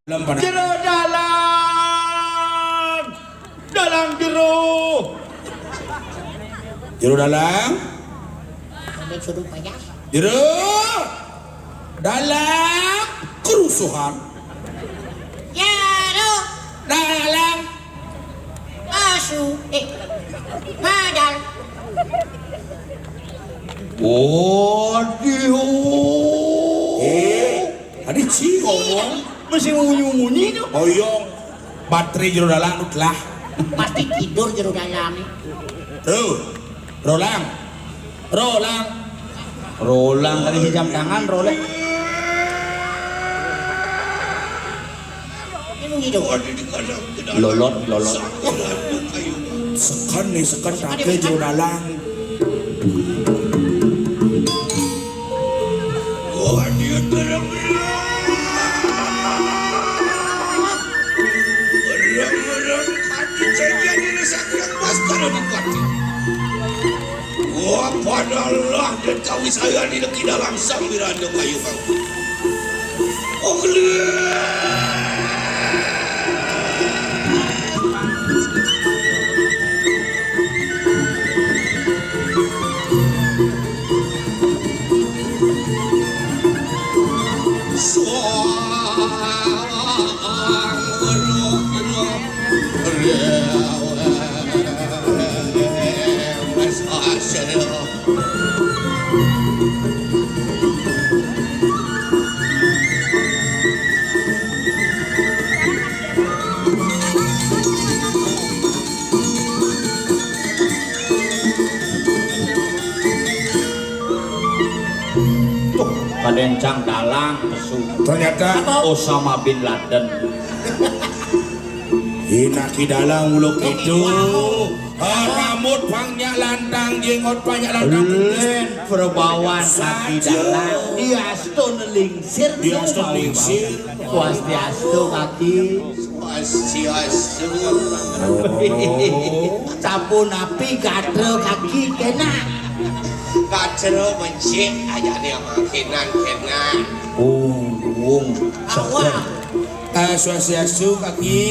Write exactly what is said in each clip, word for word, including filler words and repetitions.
Lem pada. Jero dalang. Dalang jero. Jero dalang. Sampai suruh payah. Jero dalang kerusuhan. Jero dalang asu. Eh, madal. Waduh. Eh, tadi ci ngomong. Masih munyi-munyi tuh. Oyong. Baterai jero dalang nu telah. Pasti tidur jero dalang. Tuh. Rolang. Rolang. Rolang tadi si jam tangan, Rolex. Ini munyi tuh. Lolot, lolot. Seken nih, seken kakek jero dalang. Wah, dia terang-terang. Terang-terang hati saya ini sakit pas kalau dipati. Wah, padalah dan kawisaya di leki dalam sambiran kayu bangku. Oh, geli. Tuh, kadencang dalang pesu. Ternyata Osama bin Laden. Hina ki dalang uluk itu. Ah, rambut panjang lantang, jenggot panjang lantang. Lain perbawan kaki dalang. Diastun lingsir. Diastun lingsir. Swastiastu kaki. Swastiastu. Sapunapi gatra kaki kena. Gatra becik aja dia makinan kena. Oh, wong. Awak. Eh, swastiastu kaki.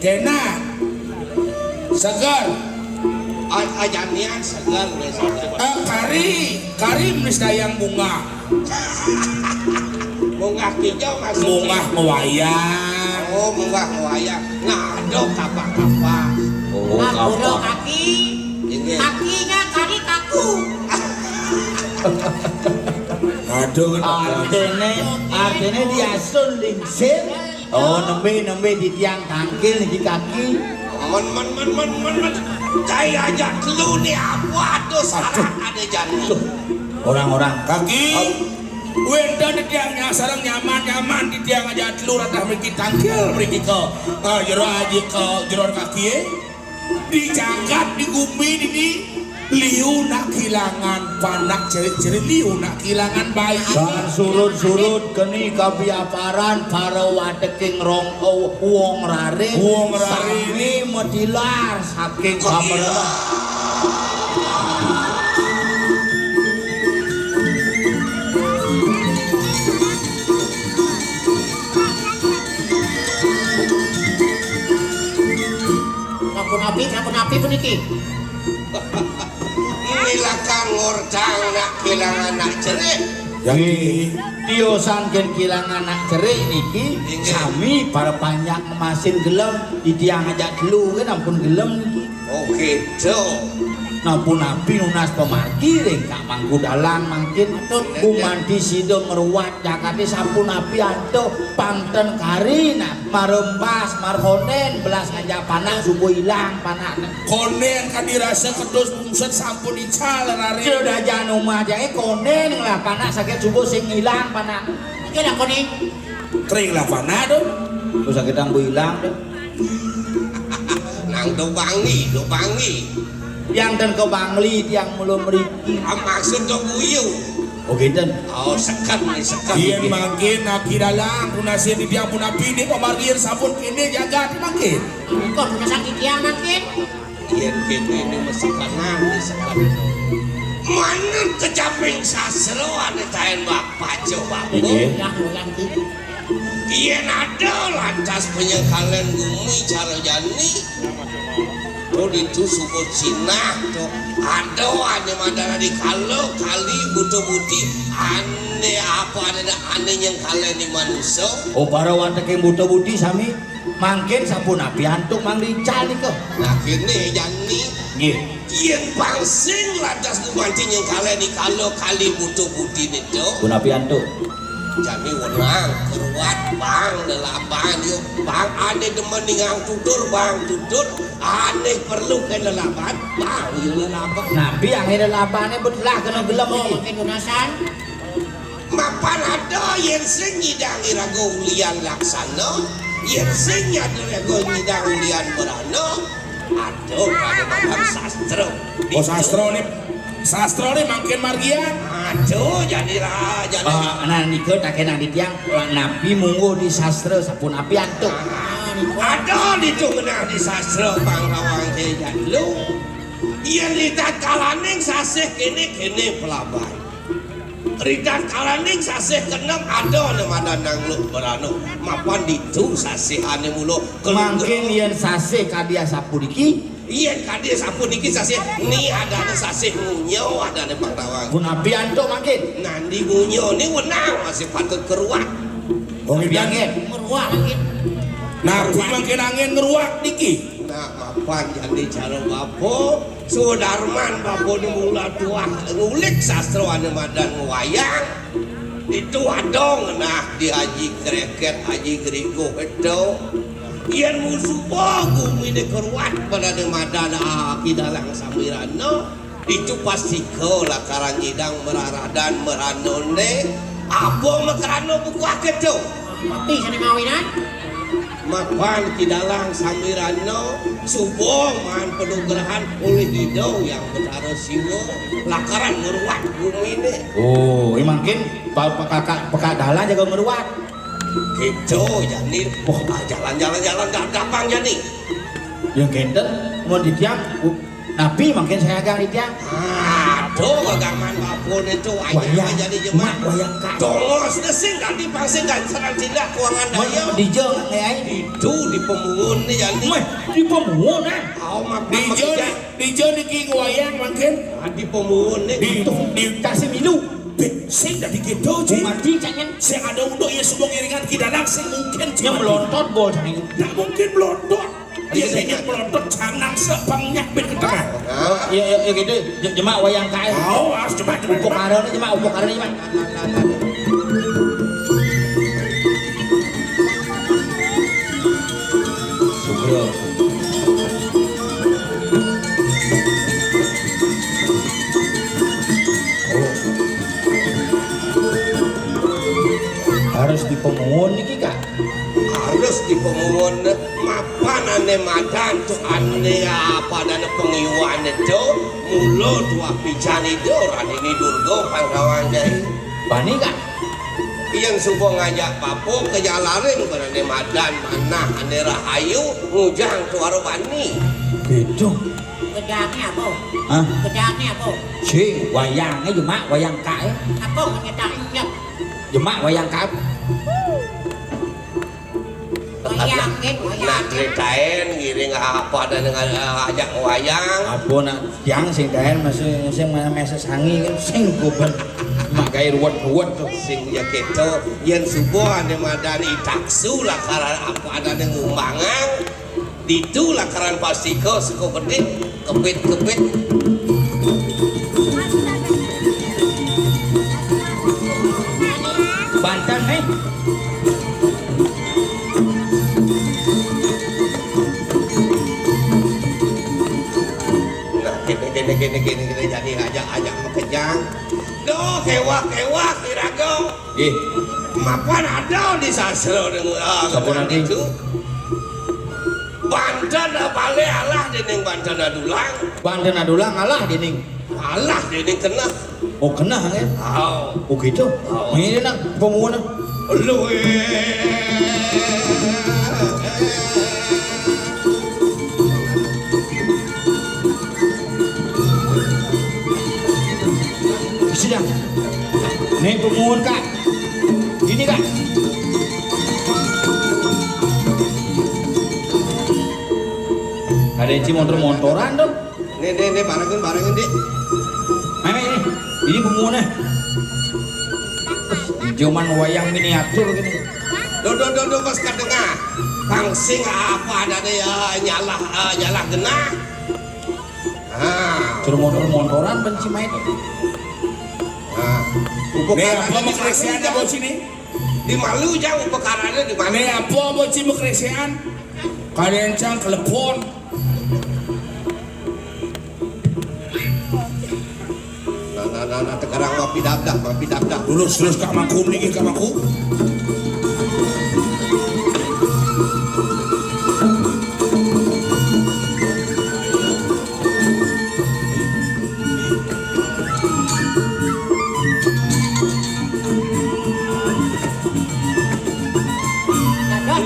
Kena. Segar. A-, aja nian segar, segar. Eh, kari, kari menis dayang bunga. Munggah kijau maksudnya. Munggah mewayang. Oh, munggah mewayang. Nah, ada kapak-kapak. Oh, kapak. Kaki. Inggih. Kakinya kari kaku. Aduh, artine, artine diasun lingsir. Oh, nembe, nembe di tiang tangkil niki kaki. Men, men, men, men, men, men. Cai aja telu nih apa aduh salah ada jani. Orang-orang kaki. Wénten titiang nya-, sareng nyaman-nyaman titiang aja telu ratah mriki tangkil mriki ka, eh, jero aji ka jero kaki, eh. Di jagat di gumi dini liu nak kilangan panak cerik-cerik liu nak kilangan bayi. San surut-surut keni kabiaparan para wateking rong, eh, wong raring. Wong raring. Sami matilar saking kamerem. Sapunapi, sapunapi puniki. Milaka ngortang nak kilangan nak cerik. Nggih, tiosan kén kilangan nak cerik niki. Inggih. Sami para panjak ngemasin gelem, titiang ajak telu kan ampun gelem niki. Oh, gitu. Napunapi nunas pamargi ring Kak Mangku Dalang mangkin. Atur. Gumanti sida ngruwat jagaté sapunapi antuk pang ten kari nah marembas marhonen belas aja panak suba ilang panak. Konen kadi rasa kedus bungset sampun ical rare. Kira dajan omah jaé konen lah panak sakit suba sing ilang panak. Iki lah konen. Kering lah panak tuh. Terus sakit ambu ilang tuh. Nang do bangi, do bangi. Yang ten ke Bangli, yang mula mriki. Ah, maksud do guyu. Oh, gitu. Oh, seken nih, seken. Yen mangkin aki dalang punasin di tiang punapi ini pamargi sampun kene jagat mangkin. Kok punasan di tiang mangkin? Yen kene ini mesti kenal, mesti kenal. Manut kejamping sastra ane taen bapak coba. Inggih. Yang, yang gitu. Yén ada lantas panyengkalen gumi cara jani, to ditu suba sinah to. Ada ané madan dikala kali buta buti, ané apa ané, ané nyengkalen di manusa. Oh, para wateking buta buti sami mangkin sapunapi antuk Mang Rical nika? Nah, kéné jani. Nggih. Yén pang sing lantas gumanti nyengkalen dikala kali buta buti nika. Punapi antuk? Jani wenang keruat bang lelaban yo. Bang ané demen ningang tutur bang tutur. Ané perlu ké lelaban bang yo lelaban. Napi angin lelabané betelah kena gelem. Oh, iki? Mangkin tunasan. Mapan ada yén sing nyidang iraga ulian laksana, yén sing nyada iraga nyidang ulian merana, ada pada makan sastra. Oh, sastra ni, sastra ni mangkin margian. Ada jani lah, jani. Ah, nah, nika takenang di tiang, napi mungguh di sastra sapunapi antuk? Ah, ada ditu ngenah di sastra pangkawang ke jadlu. Yén ritatkalaning sasih kéné, kéné pelaban. Ritatkalaning sasih keenem ada ané madan nangluk merana. Mapan ditu sasih ané mula. Mangkin yén sasih kadi asapuniki? Yén kadi asapuniki sasih, ni adané sasih ngunya, adané pangtawang. Punapi antuk mangkin? Nandi ngunya ni wenang masih patut keruat. Oh, tapi angin. Meruak mangkin. Napi mangkin angin ngeruak niki? Nah, mapan jani cara bapa, sudarman bapa ni mula tuah ngulik sastra ané madan ngwayang. Ditu ada ngenah di Haji Kreket, Haji Griguh itu. Yén musuba guminé keruat pada ané madan, ah, Ki Dalang Samirana. Ditu pastika lakaran nyidang meraradan meranané. Apa makrana buka kéto? Mati sané mawinan. Mapan Ki Dalang Samirana suba maan panugrahan olih Ida Hyang Betara Siwa lakaran ngruat guminé. Oh, ya mangkin pa-, pekak, pekak dalan jaga ngruat. Kéto jani. Wah, ah, jalan, jalan, jalan, da-, dapang jani. Yang kénten, mun di tiang, u-, napi mangkin sayagang di tiang? Aduh, gagaman bapa ni tu, wayang. Wayang jani jemak. Mak, wayang ka. Tongos ni sing ganti pang sing gansaran tindak kuangan daya. Mun dija ngai ai? Itu di pemuun ni jani. Meh, di pemuun, ah? Au, mak, mak, dija, mak, dija niki wayang mangkin. Ah, di pemuun ni. Di, di kasih milu. Beh, sing dadi kéto, Ji. Mati, jangan. Sing ada uduk ya suba ngiringan Ki Dalang sing mungkin, Ji. Yang melontot, bol, jangan. Tak mungkin melontot. Iya, saya ingat melontot canang sebanyak bin ke tengah. Iya, iya, iya, gitu. Je-, jemak wayang kaé. Oh, harus jemak, jemak, jemak. Upuk arana, jemak, upuk arana, jemak. Sugro. Oh. Harus dipemuun niki, Kak? Harus dipemuun. Mapan ané madan tu ané apa adané pangiwané tu, mula tuah pican Ida Ranini Durga pangkawang jai. Bani, Kak? Yén suba ngajak bapa ka jalaran berané madan manah ané rahayu ngujang tuara bani. Gitu. Gedangné apa? Hah? Gedangné apa? Sing, wayangé jemak, wayang kaé. Apa nyetak injek? Jemak wayang kaé. Wayang, kan, wayang. Nak ceritain ngiring apa ada dengan, eh, ajak wayang. Apa nak tiang sing daen masih sing mana mesa sangi kan sing kuben mak gawe ruwet-ruwet tu. Sing ya kéto, yén suba ané madani taksu lakaran apa adané ngumbangang, ditu lakaran pastika suka bedit, kebit-kebit. Banten, eh. Nah, kéné, kéné, kéné, kéné, kéné, jani ajak-ajak makejang. Duh, kéweh-kéweh, Ki Raga. Nggih. Mapan ada di sastra dengan, ah, sampun ngenani itu. Banten Bale alah dening Banten Adulang. Banten Adulang alah dening. Alah dening Keneh. Oh, Keneh, ya? Oh. Oh, gitu. Oh. Ini nang pemuana. Luwih. Sidang. Ning pemuun, Kak. Ini, Kak. Ada yang montor-montoran tuh. Nih, nih, nih, barengin, barengin, Dik. Nah, ini, ini, ini bungunya. Zaman wayang miniatur gini. Duh, duh, duh, duh, pas kadengah. Kang sing apa ada deh, ya, nyalah, eh, nyalah genah. Ah. Suruh montor-montoran benci main. Nah, nih, apa mau keresian ya, bos ini? Di malu jauh perkaranya di malu. Nih, apa mau cimuk keresian? Kalian cang telepon. Nah, nah, nah, nah, tegarang mapi dabdah, mapi dabdah. Lurus, lurus, Kak Maku, niki, Kak Maku.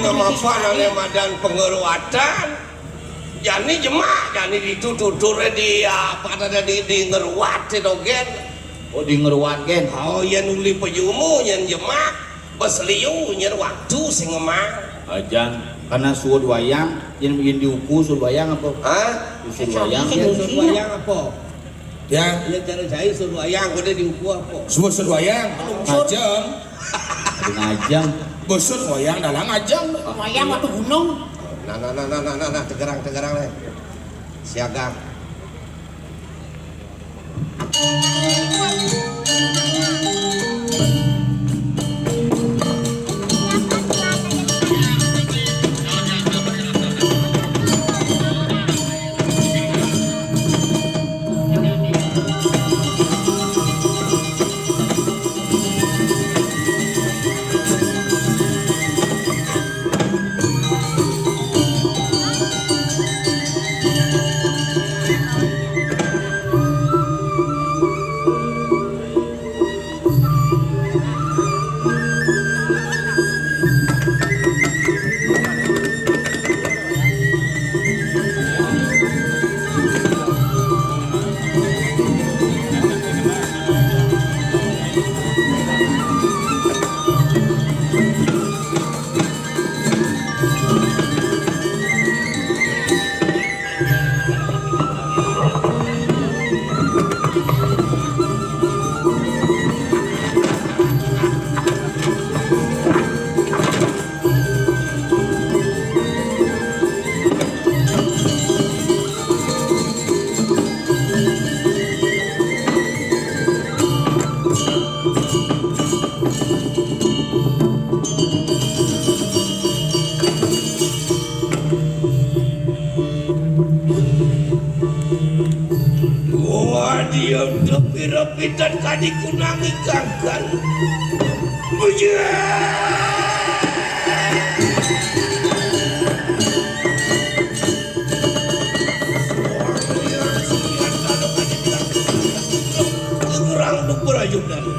Nama apa namanya madan pengeruatan? Jani jemak, jani dituturé di, apa ada di, di ngeruat si dogén. Oh, di ngeruat gén. Oh, yén uli pejumu, yén jemak, beseliu, yén waktu sing ngemang. Ajan, karena suud wayang, yén, yén diuku suud wayang apa? Hah? Suud wayang. Yén suud wayang apa? Ya. Yén cara jahit suud wayang, kudu diuku apa? Suud, suud wayang. Ngajeng. Ada ngajeng. Besut wayang dalam ngajeng. Wayang waktu gunung. Nah, nah, nah, nah, nah, nah, nah, tegarang, tegarang, leh. Siaga. Wah, dia udah pira-pitan kadi kunangi kangkan. Bujang! Gerang berayun dalu.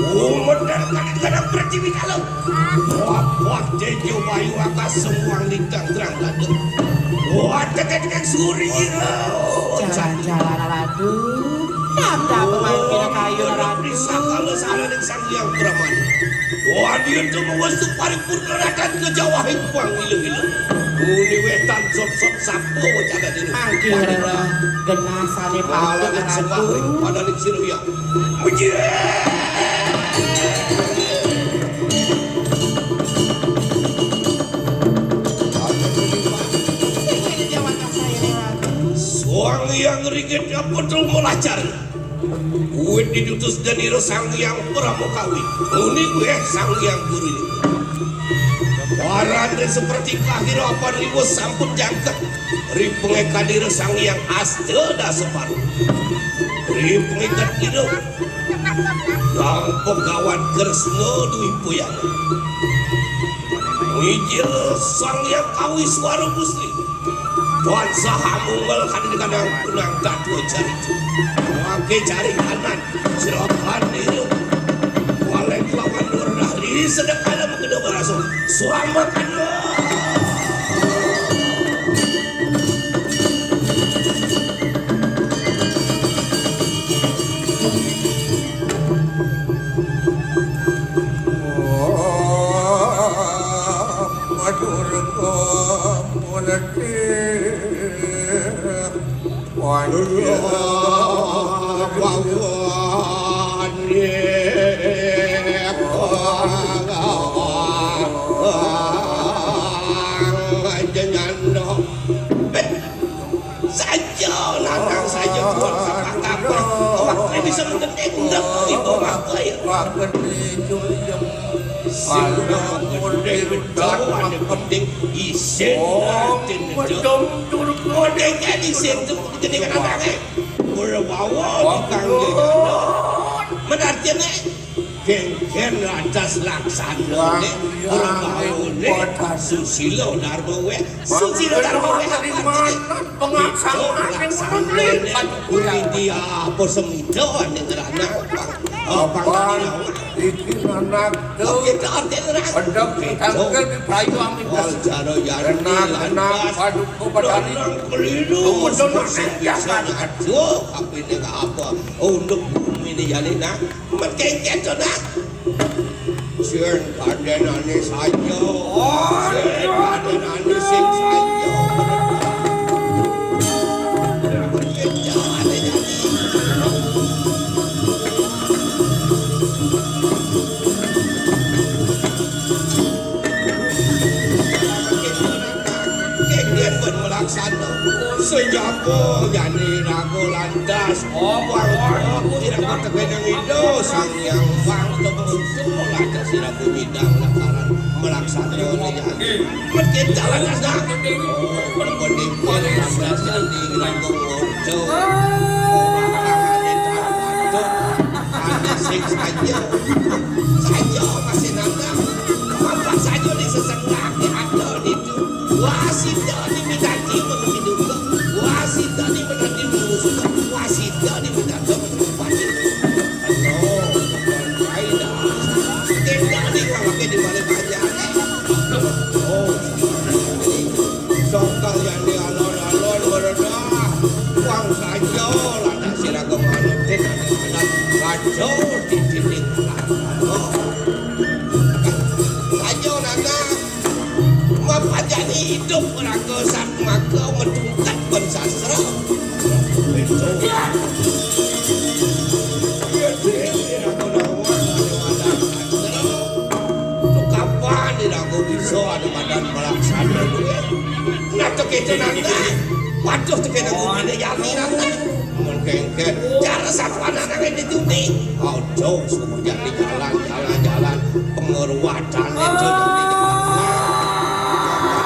Oh, bener kali kadang pertiwi kalau. Wah, wah, jejo bayu akas semua lintang terang gandeng. Wah, tekan dengan suri. Jalan-jalan ratu. Tanda pemangkin kayu ratu. Bisa kalau salah dengan sang yang beraman. Wah, dia tuh mau masuk paripurna rakan ke Jawa Hempang ilu-ilu. Uni wetan sop-sop sapo jaga diri. Akhirnya genah sane patut ratu. Pada di sini ya. Bujang! Sang Hyang Ringgit apa tuh melajar? Kuwit didutus danira Sang Hyang Pramokawi. Nguni kuwi Sang Hyang Guru ini. Paran ri seperti kahira apa riwus sampun jangkep. Ri pengekadira Sang Hyang Asta Dasaparu. Ri pengekadira Kang Pegawan Kresna Dwi Puyana. Mijil Sang Hyang Kawi Suara Musli. Bangsa hamungel kadang-kadang punang tatwa jari. Wake jari kanan, silakan niru. Walek lawan nur dahri sedek alam kedua berasal. Selamat. Saja lanang saja kuat kapah-kapah. Awak bisa menggending ndak ibu apa ya? Sing menggending betul, ane penting isin atin itu. Kodeng kan isin tu jadi kan anak eh. Mula bawa tukang dia. Menartian eh. Genggen radas laksana ne, Prabawa ne, susila dharma weh, susila dharma weh, pengaksana ne, Widya apa semita ne ngerana, apa iki anak tu. Kita arti nerang. Pedang tangkil di pelayu amin. Wal jaro yani lantas. Paduka padani. Keliru. Aduh, tapi ini apa? Untuk bumi ini jadi nak. Mekengken to, Nak. Sing kandenane saja. Sing kandenane sing saja. Mekengken to, ane nyadi. Kengken pun melaksana. Senjata yani raga lantas. Wang aku tidak kau tekan yang itu. Sang yang wang tekan itu. Lantas tidak bunyi dang lantaran melaksana yani. Mungkin jalan lantas dah. Berkonik lantas jadi raga muncul. Ada sing saja. Saja masih nandang. Apa saja di sesendak di ada di Wasita ni minati mengerti duka. Wasita ni mengerti duka. Wasita ni minati mengerti duka. Aduh, bukan kain dah. Tidak ni kau pakai di balik banyak. Oh, sokal yang di alon-alon beredah. Buang saja lah tak sirah kemarin. Tidak ada kacau di dinding. Aduh. Saja nana. Mapanjani idup raga satmaka matungkat ban sastra. Kapan iraga bisa ada badan melaksana duit? Nah, teu kitu nanda. Waduh, teu kitu gumine jami nanda. Mun kengken, cara sapuan anak ini tuni. Aduh, semua jadi jalan, jalan, jalan. Pengeruatan itu jadi jalan.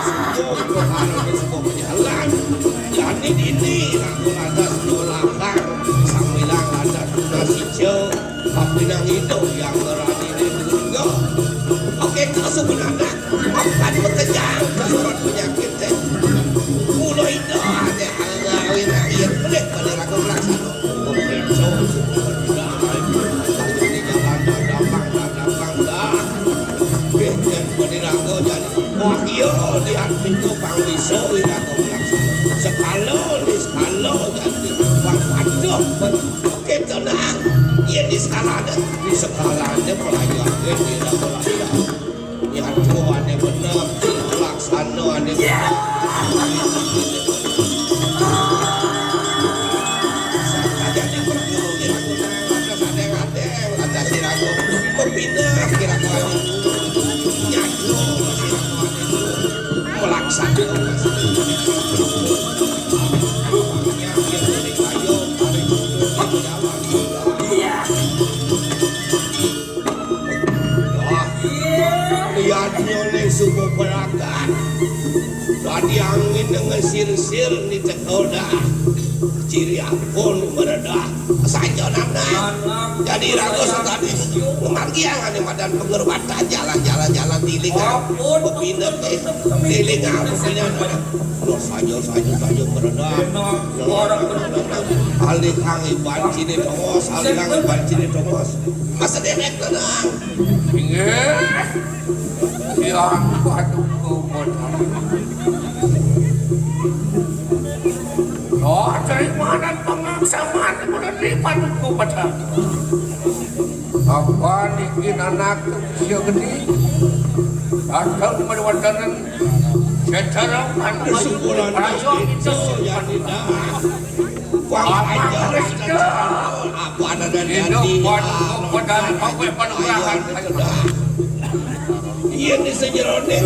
Semua itu harus semua jalan. Jadi ini, aku lantas nolakar, sambilang lantas nasi cek. Tapi nang itu yang berani di dunia. Oke, kau sebenarnya akan bekerja, kesurat penyakit teh. Mulai dah ada hal lain, akhir pelik pada ragu melaksana. Wah, iya, di hati itu pang bisa wiraga melaksana. Sekala ni sekala jadi pang patuh. Oke, tenang. Iya, di sekala ada. Di sekala ada pelayan, wiraga melaksana. Nyatu ane bener, laksana ane bener. Sakajane perlu dilakukan, lantas ane ngadeng, lantas siraga pepindah, kira-kira nyatu, siraga ane melaksana. Ayo, ayo, ayo, ayo. Wah, lihatnya nih suku perakan. Tadi angin ngesir-sir nih cekel dah. Ciri ampun meredah. Saja nanda. Jadi raga tadi memanggil ane madan pengerbatan jalan-jalan jalan tiling. Bepindah nih. Tiling apa pindah? Loh, saja, saja, saja meredah. Alih kang iban cine tongos, alih kang iban cine tongos. Masa derek tenang. Inggih. Yang paduka padang. Oh, terimanan pengaksaman mengenai paduka padang. Apa niki anak usia gede? Datang meriwatanan secara panuh. Kesimpulan ayo kita. Apa ada dari hati? Iya, di sejerone.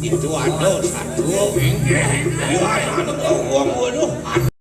Itu ada satu. Iya, anu, uang, waduh.